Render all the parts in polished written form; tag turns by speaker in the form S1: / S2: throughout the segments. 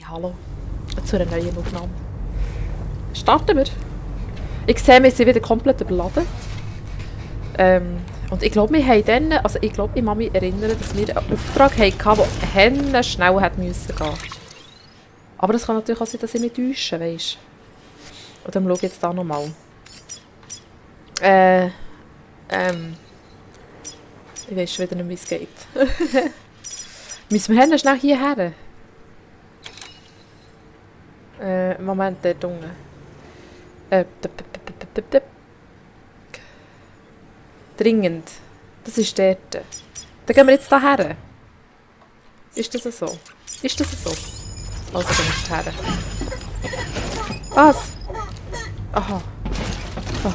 S1: Ja, hallo. Zu einer neuen Aufnahme. Starten wir. Ich sehe, wir sind wieder komplett überladen. Und ich glaube, wir haben dann, also ich glaube, ich kann mich erinnern, dass wir einen Auftrag hatten, der Hände schnell hätte müssen gehen. Aber das kann natürlich auch sein, dass ich mich täusche, weisst du. Und dann schaue ich jetzt da nochmal. Ich weiß schon wieder nicht, wie es geht. Müssen wir Hände schnell hierher? Moment, dort unten. Dringend. Das ist dort. Dann gehen wir jetzt hierher. Ist das so? Ist das so? Also gehen wir jetzt her. Was? Aha. Oh.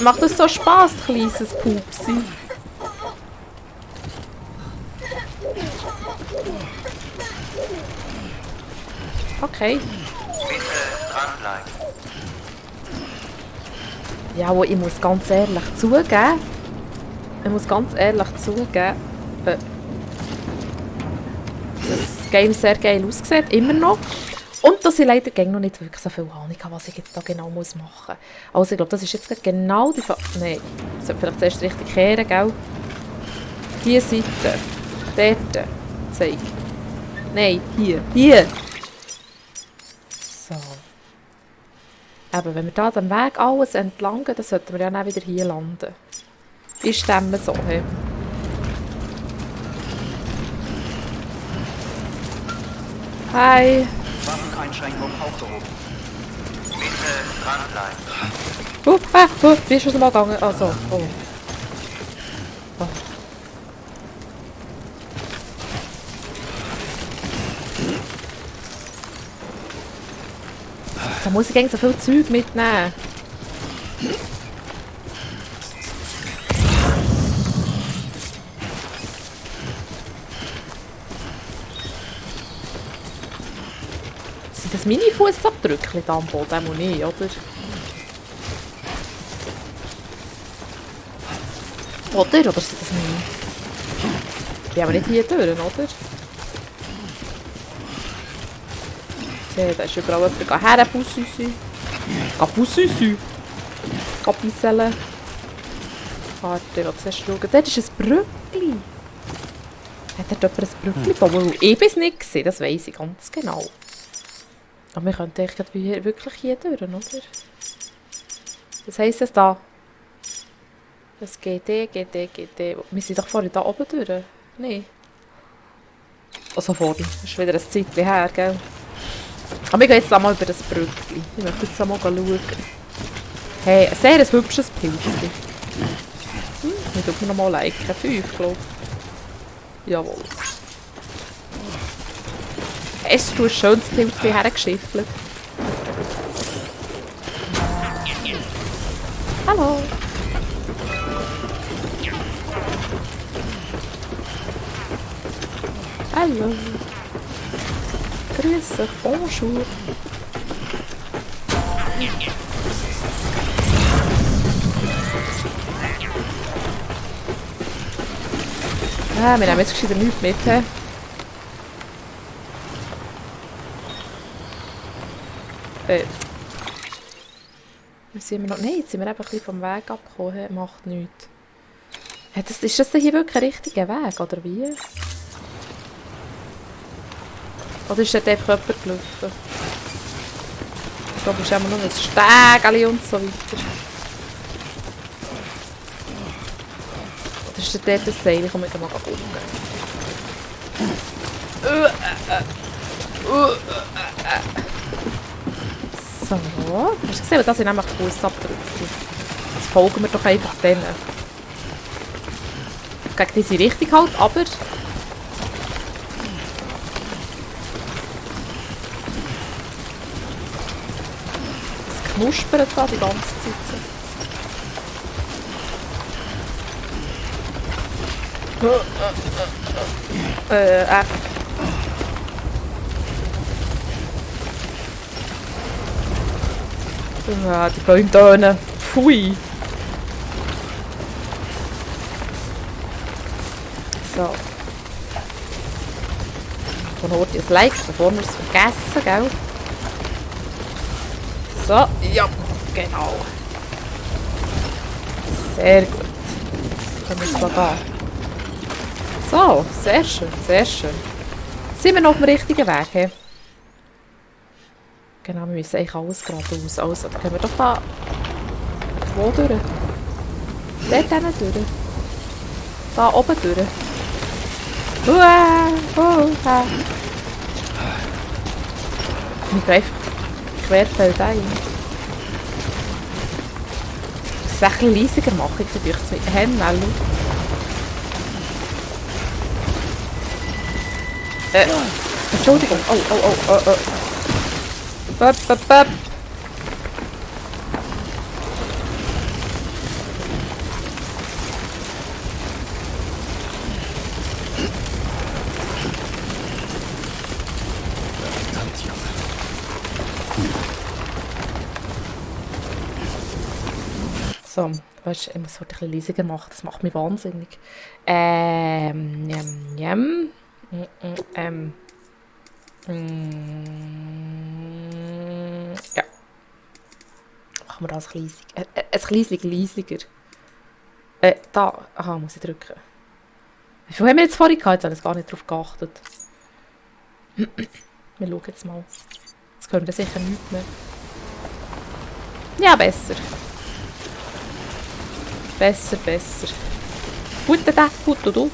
S1: Macht das so Spaß, kleines Pupsi? Okay.
S2: Bitte dranbleiben.
S1: Ja, aber ich muss ganz ehrlich zugeben. Das Game sehr geil aussieht, immer noch. Und dass ich leider noch nicht wirklich so viel Ahnung habe, was ich jetzt da genau machen muss. Also ich glaube, das ist jetzt genau die Nein, ich sollte vielleicht zuerst richtig kehren, gell? Diese Seite. Dort. Zeig. Nein, hier. Hier! So. Aber wenn wir da den Weg alles entlang gehen, dann sollten wir ja dann wieder hier landen. Ist dem so, hey? Hi!
S2: Waffeneinschränkung aufgehoben. Bitte dranbleiben.
S1: Wie ist es mal gegangen? Also, oh. Oh. Da muss ich so viel Zeug mitnehmen. Sind das meine Fußabdrücke da am Boden? Auch nicht, oder? Oder sind das meine? Ich bin aber nicht hier durch, oder? Da ist überall jemand her, Bussüsü. Bussüsü. Bisseln. Warte, was hast du schauen? Dort ist ein Brückli. Hat dort jemand ein Brückli gebaut? Ich bin es nicht gesehen, das weiss ich ganz genau. Aber wir könnten eigentlich wirklich hier durch, oder? Was heisst das da? Das GD. Wir sind doch vorhin da oben durch. Nein. Also vorhin. Das ist wieder ein Zeitchen her, gell? Aber wir gehen jetzt mal über das Brückli. Ich möchte jetzt mal schauen. Hey, ein sehr hübsches Pilzchen. Ich tue mir noch mal liken. 5, glaube ich. Jawohl. Hast du ein schönes Pilzchen hergeschiffelt? Hallo. Hallo. Grüß dich, bonjour. Ah, wir nehmen jetzt gescheiter nichts mit. He? Sind wir noch? Nein, jetzt sind wir eben ein bisschen vom Weg abgekommen. He? Macht nichts. Hey, ist das denn hier wirklich ein richtiger Weg, oder wie? Oder ist dort einfach jemand gelaufen? Ich glaube, es ist immer noch ein Stegeli und so weiter. Oder ist dort ein Seil? Ich komme mal gucken. So. Hast du gesehen, das sind nämlich Fußabdrücke. Jetzt folgen wir doch einfach denen. Gegen diese Richtung halt, aber... Knuspert da die ganze Zeit. Ja, die Bäume tönen. Pfui. So. von Horti ein Like, bevor wir es vergessen, gell? So, ja, genau. Sehr gut. Dann müssen wir gehen. So, sehr schön, sehr schön. Sind wir noch auf dem richtigen Weg? He? Genau, wir müssen eigentlich alles geradeaus. Also, dann gehen wir doch da... Wo durch? Dort durch. Da oben durch. Ich greife querfeld ein. Ich muss es ein bisschen leiser machen, ich versuche es mit Händen. Entschuldigung. Oh. Böp. So, weißt du, ich muss es heute ein bisschen leiser machen, das macht mich wahnsinnig. Ja. Machen wir das ein bisschen leisiger. Da. Aha, muss ich drücken. Wie viel haben wir jetzt vorhin gehabt? Jetzt habe ich gar nicht darauf geachtet. Wir schauen jetzt mal. Jetzt können wir sicher nichts mehr. Ja, besser. Besser. Gut, du. Gut, du.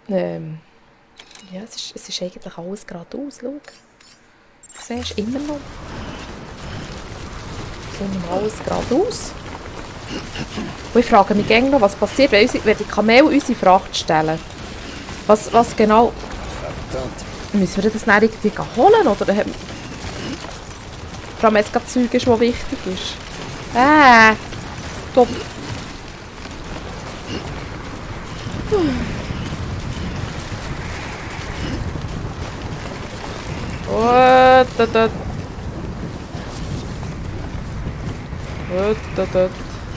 S1: Ja, es ist eigentlich alles geradeaus, schau. Du siehst immer noch. Alles geradeaus. Und ich frage mich gerne noch, was passiert, wenn die Kamele unsere Fracht stellen. Was genau... Müssen wir das dann irgendwie holen, oder? Vor allem, wenn es gerade Zeug ist, das wichtig ist. Top.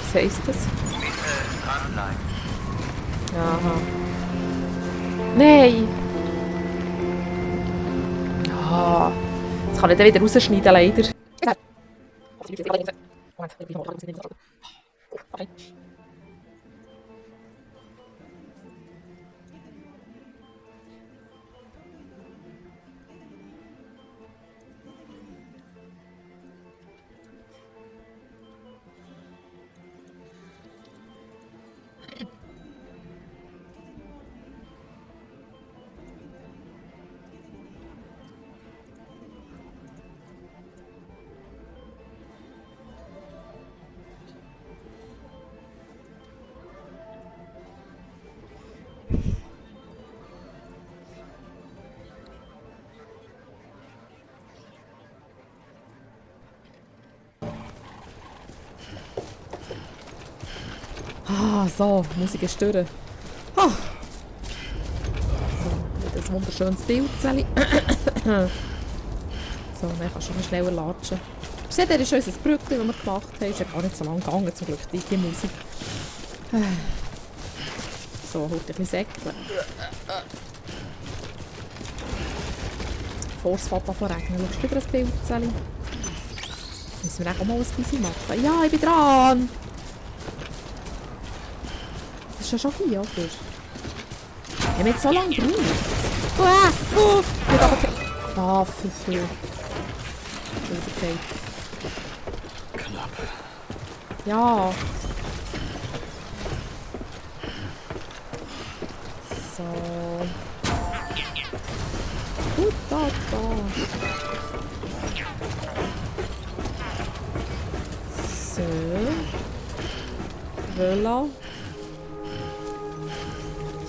S1: Was heisst das? Aha. Nein! Ah. Das kann ich dann wieder rausschneiden, leider. Ah, so, Musik ist durch. Ah. So, wieder ein wunderschönes Bild. So, dann kannst du noch schneller latschen. Seht ihr, das ist unser Brückchen, das wir gemacht haben. Ist ja gar nicht so lange gegangen, zum Glück, die Musik. So, halt ein bisschen säckeln. Bevor es fängt an zu regnen. Schaust du über das Bild, Sally? Müssen wir auch mal ein bisschen machen? Ja, ich bin dran! Das ist ja schon hier, oder? Wir haben jetzt so lange gebraucht. Ah, für viel.
S3: Knapp.
S1: Ja. So. Gut, da. So. Voilà.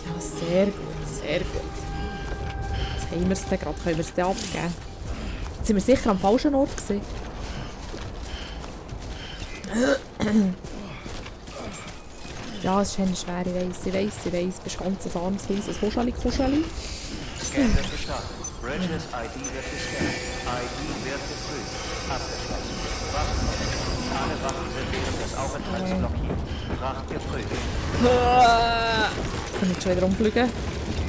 S1: Ja, sehr gut, sehr gut. Jetzt haben wir es dann gerade, können wir es dann abgeben. Jetzt sind wir sicher am falschen Ort gewesen. Ja, es ist schwer, ich weiss. Du bist ganz ein armes, kleines Kuscheli.
S2: Scan wird gestartet. Bridges ID wird gescannt. ID wird geprüft. Abgeschlossen. Waffen. Alle Waffen sind während des Aufenthalts blockiert. Fracht geprüft.
S1: Kann ich schon wieder umfliegen?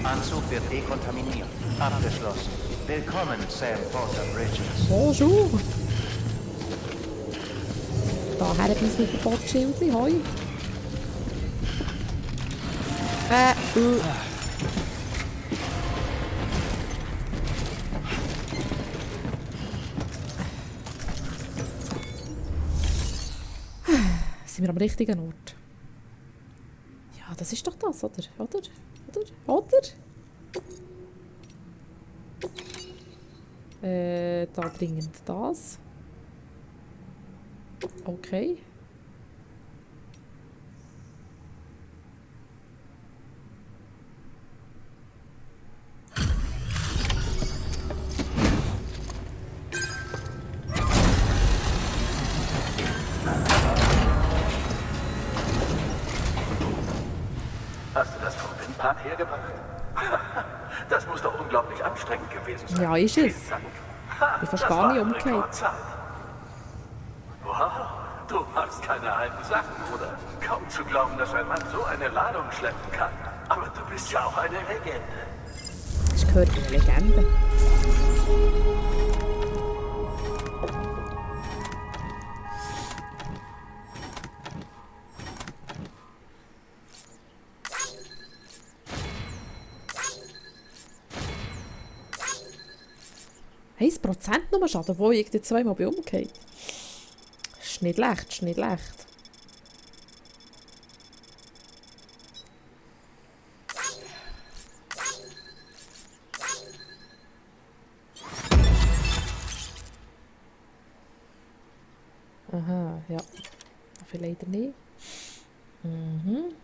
S2: Anzug wird dekontaminiert. Abgeschlossen. Willkommen, Sam Porter Bridges.
S1: Bonjour! Daher ein bisschen Verbotsschildchen, hoi. Sind wir am richtigen Ort? Ja, das ist doch das, oder? Oder? Da dringend das. Okay.
S4: Hast du das vom Windpark hergebracht? Das muss doch unglaublich anstrengend gewesen sein.
S1: Ja, ist es.
S4: Vielen Dank.
S1: Ich
S4: Das
S1: fast gar
S4: war
S1: nicht
S4: eine
S1: umgekehrt.
S4: Rekordzeit. Wow, du machst keine halben Sachen, Bruder. Kaum zu glauben, dass ein Mann so eine Ladung schleppen kann. Aber du bist ja auch eine Legende.
S1: Das gehört eine Legende. Heiss Prozent nur Schaden, wo ich die zweimal bei umgehe. Ist nicht leicht, ist nicht leicht. Aha, ja. Vielleicht leider nicht. Mhm.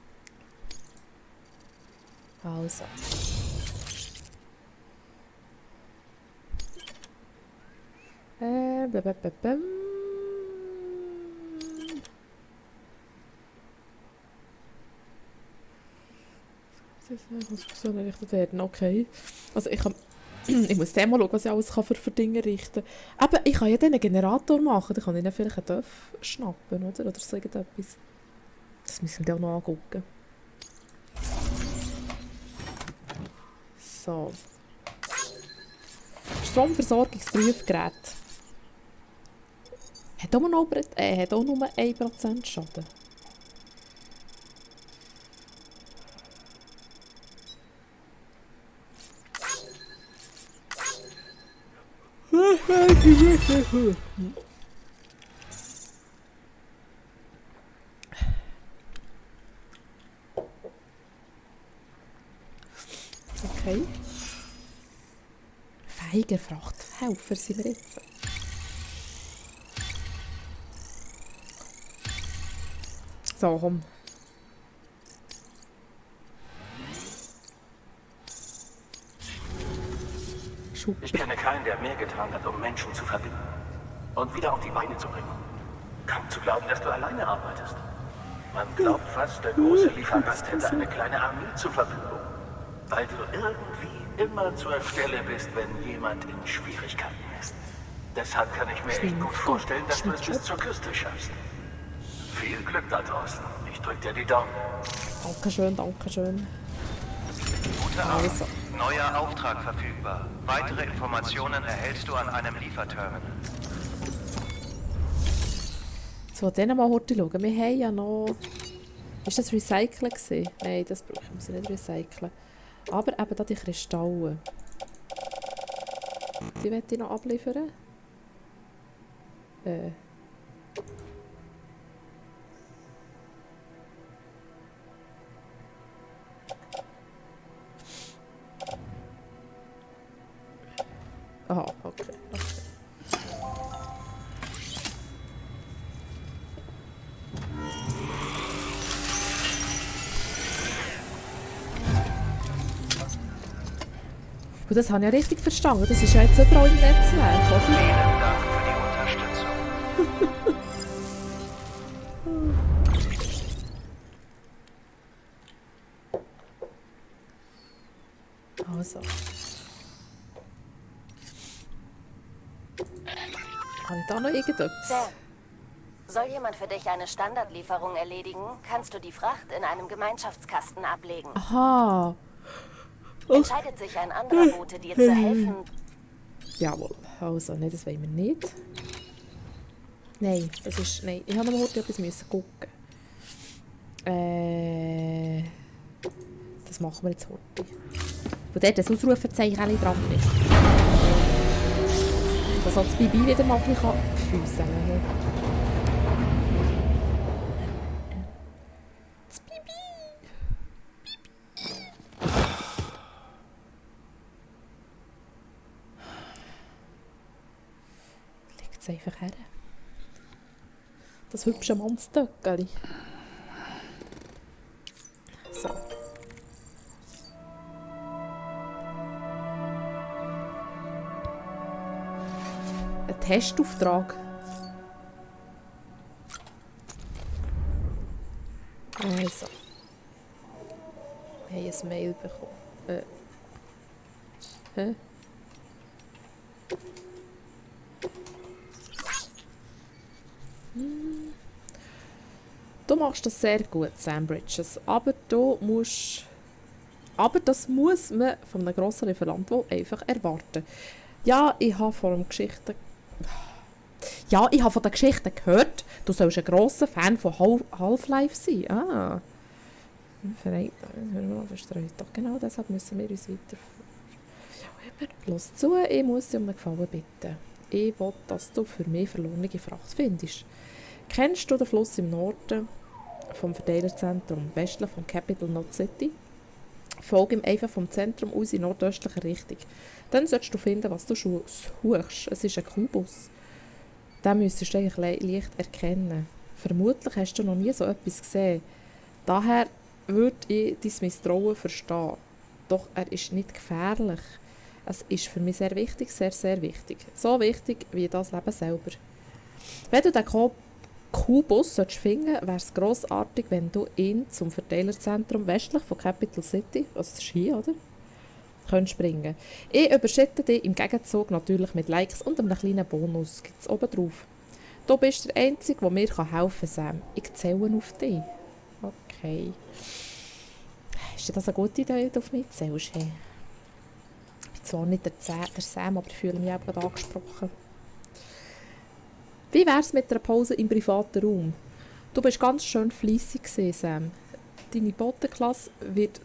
S1: Also. Bäm. Diskussion errichtet werden, okay. Also ich kann... ich muss dann mal schauen, was ich alles kann für Dinge richten kann. Aber ich kann ja dann einen Generator machen, dann kann ich dann vielleicht einen Dörf schnappen, oder? Oder so irgendetwas. Das müssen wir dann auch noch angucken. So. Stromversorgungsprüfgerät. Hat auch nur 1% Schaden. Okay. Feiger Frachthelfer sind wir jetzt. So, komm.
S4: Ich kenne keinen, der mehr getan hat, um Menschen zu verbinden und wieder auf die Beine zu bringen. Kaum zu glauben, dass du alleine arbeitest. Man glaubt fast, der große Liefergast hätte eine kleine Armee zur Verfügung. Weil du irgendwie immer zur Stelle bist, wenn jemand in Schwierigkeiten ist. Deshalb kann ich mir echt gut vorstellen, dass du es bis zur Küste schaffst. Viel Glück da draußen. Ich drück dir die Daumen.
S1: Dankeschön, dankeschön.
S2: Gute Abend.
S1: Also.
S2: Neuer Auftrag verfügbar. Weitere Informationen erhältst du an einem Lieferterminal.
S1: So, dann mal heute schauen. Wir haben ja noch... Ist das Recyceln gewesen? Nein, das brauche ich. Muss ich nicht recyceln. Aber eben da die Kristalle. Die möchte ich noch abliefern. Aha, okay. Und das habe ich ja richtig verstanden. Das ist ja jetzt überall im Netzwerk, oder?
S2: Vielen Dank für die Unterstützung.
S1: Also. Habe ich da noch irgendetwas?
S5: Sam, soll jemand für dich eine Standardlieferung erledigen, kannst du die Fracht in einem Gemeinschaftskasten ablegen.
S1: Aha.
S5: Entscheidet sich ein anderer Bote, dir zu helfen,
S1: Jawohl. Also, nein, das wollen wir nicht. Nein, das ist... Nein, ich habe noch heute etwas müssen gucken. Das machen wir jetzt heute. Wo dort das Ausrufezeichen dran ist. Dass auch das Bibi wieder mal ein bisschen füssen kann. Das Bibi! Legt es einfach her. Das hübsche Mannstöckeli. So. Ein Testauftrag. Also. Wir haben ein Mail bekommen. Hä? Du machst das sehr gut, Sam Bridges. Aber das muss man von einem grossen Lieferant wohl einfach erwarten. Ja, ich habe von den Geschichten gehört, du sollst ein grosser Fan von Half-Life sein. Ah. Verstreut. Doch genau deshalb müssen wir uns weiter... Los zu, ich muss dich um einen Gefallen bitten. Ich will, dass du für mich verlorene Fracht findest. Kennst du den Fluss im Norden vom Verteilerzentrum, westlich von Capital Knot City? Folge ihm einfach vom Zentrum aus in nordöstlicher Richtung. Dann solltest du finden, was du suchst. Es ist ein Kubus. Den müsstest du eigentlich leicht erkennen. Vermutlich hast du noch nie so etwas gesehen. Daher würde ich dein Misstrauen verstehen. Doch er ist nicht gefährlich. Es ist für mich sehr wichtig, sehr, sehr wichtig. So wichtig wie das Leben selber. Wenn du den Kubus finden solltest, wäre es grossartig, wenn du ihn zum Verteilerzentrum westlich von Capital City, also das ist hier, oder? Könntest bringen. Ich überschütte dich im Gegenzug natürlich mit Likes und einem kleinen Bonus. Gibt es oben drauf. Du bist der Einzige, der mir helfen kann, Sam. Ich zähle auf dich. Okay. Ist das eine gute Idee, dass du auf mich zählst? Hey? Ich bin zwar nicht der Sam, aber ich fühle mich auch gerade angesprochen. Wie wär's mit einer Pause im privaten Raum? Du bist ganz schön fleissig gewesen, Sam. Deine Botenklasse wird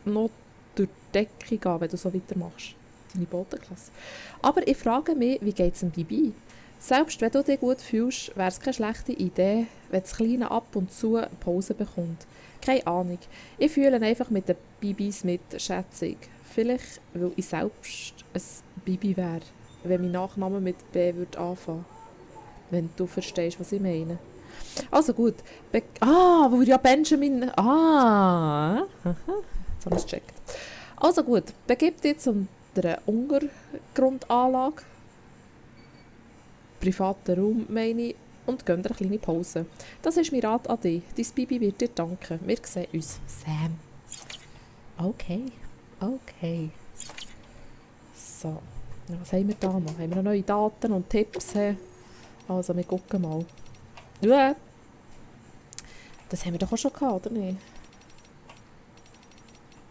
S1: noch durch die Decke gehen, wenn du so weitermachst. Deine Botenklasse. Aber ich frage mich, wie geht es dem Bibi? Selbst wenn du dich gut fühlst, wäre es keine schlechte Idee, wenn das Kleine ab und zu eine Pause bekommt. Keine Ahnung. Ich fühle einfach mit den Bibis mit, schätze ich. Vielleicht, weil ich selbst ein Bibi wäre, wenn mein Nachname mit B würde anfangen. Wenn du verstehst, was ich meine. Also gut. Weil ja Benjamin... Jetzt habe ich es gecheckt. Also gut, begib dich zu der Untergrundanlage. Privaten Raum, meine ich. Und gönn dir eine kleine Pause. Das ist mein Rat an dich. Dein Bibi wird dir danken. Wir sehen uns. Sam. Okay. So. Was haben wir da noch? Haben wir noch neue Daten und Tipps? Also, wir gucken mal. Ja. Das haben wir doch auch schon gehabt, oder nicht?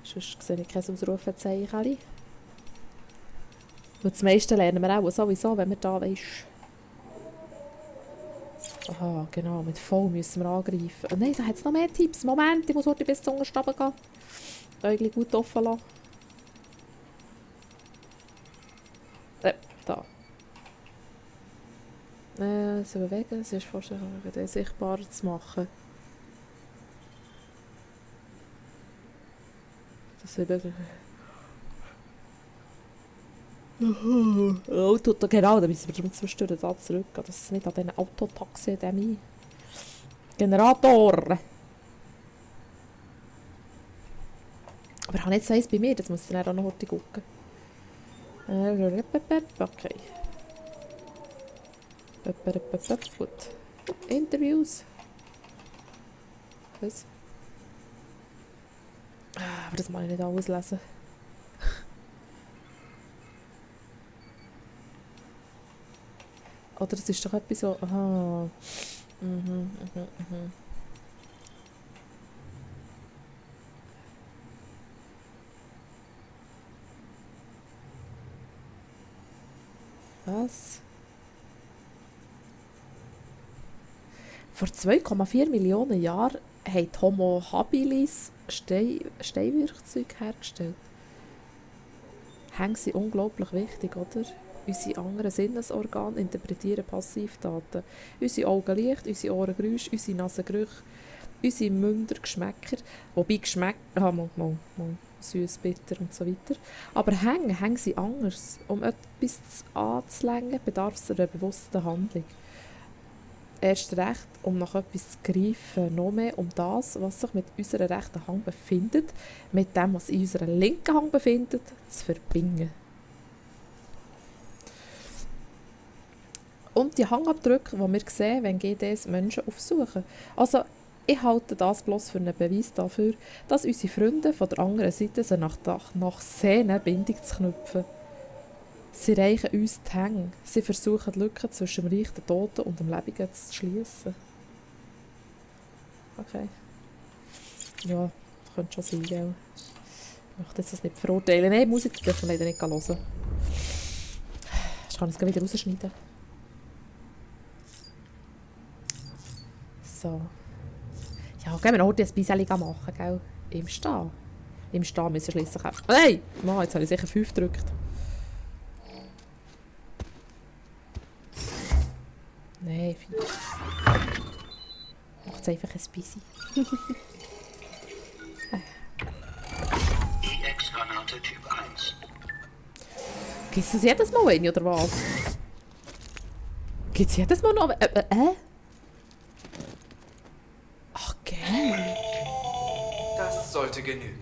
S1: Sonst sehe ich kein Ausrufezeichen. Und das meiste lernen wir auch sowieso, wenn wir da weisst. Aha, genau, mit voll müssen wir angreifen. Oh nein, da hat es noch mehr Tipps. Moment, ich muss heute bis zum Unterstaben gehen. Äugli gut offen lassen. Da. Sie bewegen, es ist fast sichtbarer zu machen. Das ist wirklich... Oh, tut genau, da müssen wir darum zwischendurch da zurückgehen, dass es nicht an diesen Autotaxi dem Generator. Aber ich habe nicht so eins bei mir, das muss ich dann auch noch heute gucken. Okay. Gut. Interviews. Was? Aber das muss ich nicht alles lesen. Oder es ist doch etwas so... Aha. Was? Vor 2,4 Millionen Jahren haben die Homo habilis Steinwerkzeuge hergestellt. Hänge sind unglaublich wichtig, oder? Unsere anderen Sinnesorgane interpretieren Passivdaten. Unsere Augen Licht, unsere Ohren Geräusche, unsere Nase Gerüche, unsere Münder Geschmäcker. Wobei Geschmäcker... Mal. Süß, bitter und so weiter. Aber Hänge sind anders. Um etwas anzulängen, bedarf es einer bewussten Handlung. Erst recht, um nach etwas zu greifen, noch mehr um das, was sich mit unserer rechten Hand befindet, mit dem, was in unserer linken Hand befindet, zu verbinden. Und die Hangabdrücke, die wir sehen, wenn GDs Menschen aufsuchen. Also, ich halte das bloß für einen Beweis dafür, dass unsere Freunde von der anderen Seite sie nach Sehnen Bindung zu knüpfen. Sie reichen uns die Hänge. Sie versuchen die Lücke zwischen dem Reich der Toten und dem Lebenden zu schliessen. Okay. Ja, das könnte schon sein, gell? Ich möchte das nicht verurteilen. Nein, Musik dürfen wir leider nicht hören. Ich kann es wieder rausschneiden. So. Ja, gehen wir noch heute ein bisschen machen, gell? Im Stehen. Im Stehen müssen wir schliesslich auch... Nein! Mann, jetzt habe ich sicher 5 gedrückt. Nein, 4. Macht es einfach ein bisschen.
S4: EX-Granate Typ 1.
S1: Gibt es das jedes Mal eine, oder was? Gibt es jedes Mal noch... Ach, geil.
S6: Das sollte genügen.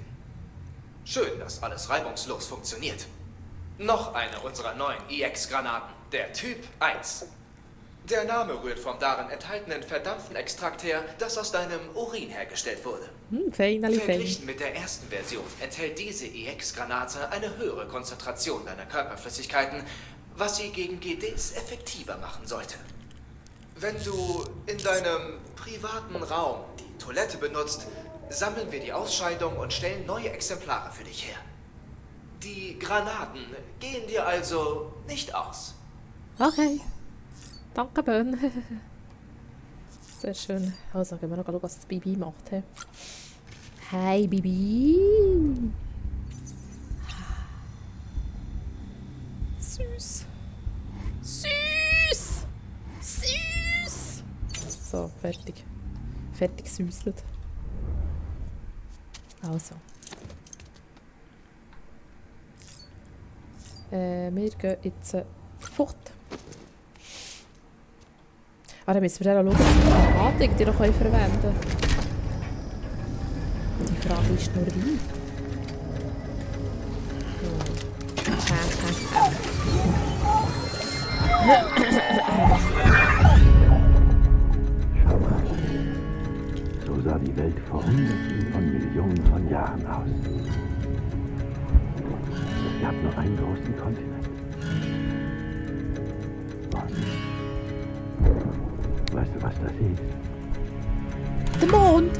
S6: Schön, dass alles reibungslos funktioniert. Noch eine unserer neuen EX-Granaten, der Typ 1. Der Name rührt vom darin enthaltenen Verdampfenextrakt her, das aus deinem Urin hergestellt wurde.
S1: Fein.
S6: Verglichen mit der ersten Version enthält diese EX-Granate eine höhere Konzentration deiner Körperflüssigkeiten, was sie gegen GDs effektiver machen sollte. Wenn du in deinem privaten Raum die Toilette benutzt, sammeln wir die Ausscheidung und stellen neue Exemplare für dich her. Die Granaten gehen dir also nicht aus.
S1: Okay. Danke, Bön. Sehr schön. Also, gehen wir noch schauen, was das Bibi macht. He? Hi, Bibi. Süß. Süß. Süß. So, fertig. Fertig süßelt. Also. Wir gehen jetzt fort. Ah, dann müssen wir dann auch schauen, dass wir die Thematik die noch verwenden können. Die Frage ist nur wie.
S4: So sah die Welt vor Hunderten von Millionen von Jahren aus. Es gab nur einen großen Kontinent. Und weißt du, was das hieß?
S1: Der Mond!